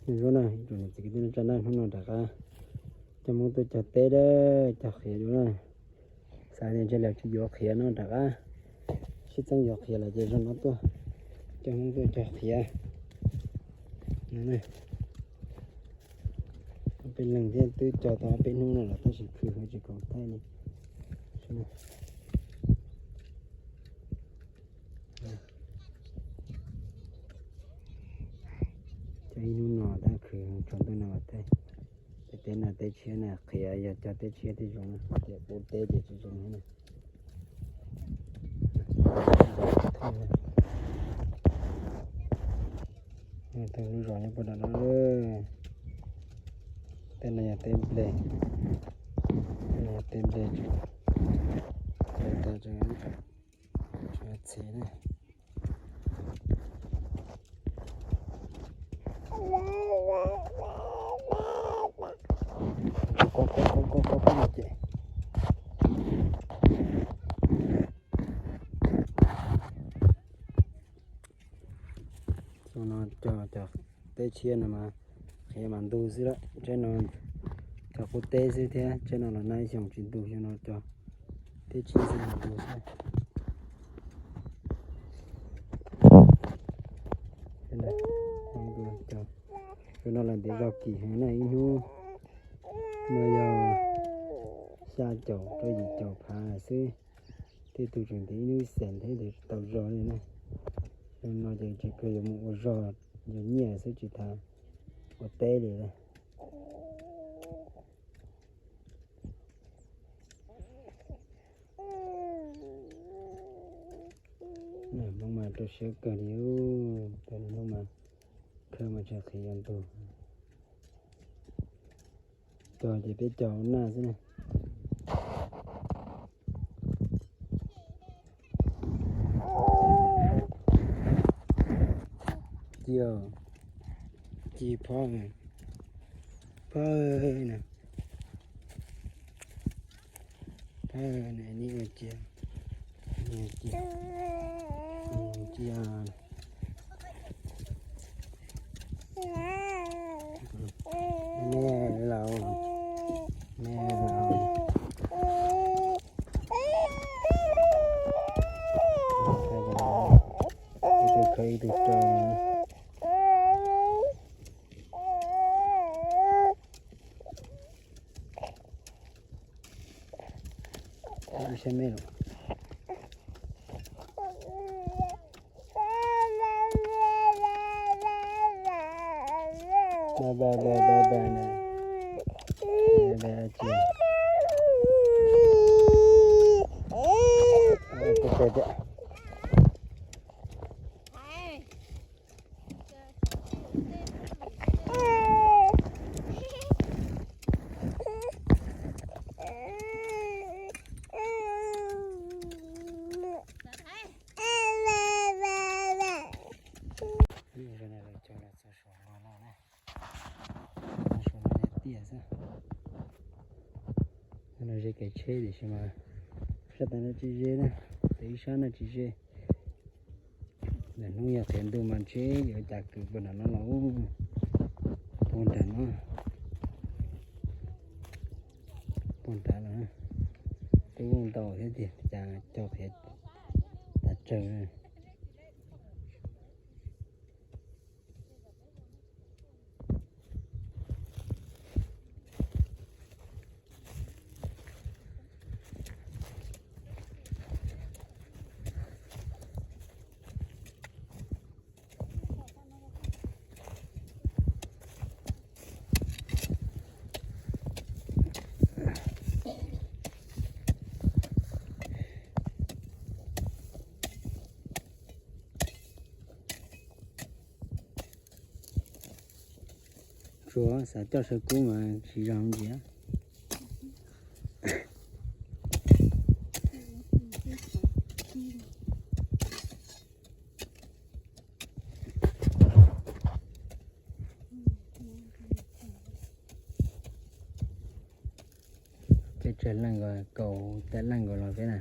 Zoo na, ib tsoom niam txiv kwv tij neej tsa na, hnub no rov qab coj Hmoob tuaj cog teb dab, cog qhiav dua na. Xav tias ntshe lawv tsis yuav qhiav no rov qab sib txeeb yuav qhiav lawm ces zaum no tuaj coj Hmoob tuaj cog qhiav no na. Ob peb leeg thiab twb cog tau ob peb hnub no lawm tab sis khwv heev tsis khoom thaij li. Cog ib hnub no tab khwv heev tsaus ntuj no mas thaij. Teb no teb tshiab na, qhiav yog cog teb tshiab thiaj zoo na, tiam kuv teb ces tsis zoo na. Tej lub zos nyob puag nram no. Tej no yog teb nplej, tej no yog teb nplej, tseem txhiv na. Ces xyoo no cog cov teb tshiab no mas qhiav mam ntug xwb lawm, tsaib no cog qub teb xwb thiab tsaib no los nag ib xyoos tsis ntug, xyoo no cog teb tshiab xwb mam ntug xwb. Xyoo no los ntev zog kim heev na, ib hnub no yog xya caum rau yim caum phav xwb. Tej tug tseem ntev ib hnub xees thiab tau zog li na. Xyoo no ces tsis kawg yuav mus ua zog, yog nyiaj xwb tsis tas ua teb li na. Hmoob mas rau siab kawg li, Hmoob mas khawb mas tsis qhiav yuav ntug. Cog ces peb cog ua naj xwb na. Ci, ci phob, phob na, phob na, ni ua cia, cia, cia. Me laus, me laus. Ib tug khawb ib tug rau. Saib me lawm. Ba ba ba ba ba na. Ba ba cia. Ba ba cia. Tiaj xwb. No ze kev tsheb tiam sis mas sab tas no tsis ze na, tes ib sab no tsis ze. Ntawm hnub yog qhiav ntuj mas ntshe yuav cas kwv puag nram no los, puag nram no, puag nrad los. Twb ntau thiab tiag cas cog qhiav tas tsawg. Tsuas xav coj saw kub mas tsis zoo ntsia. Ces tsawg leej nkaus, kaum tawm leej nkaus los peb na.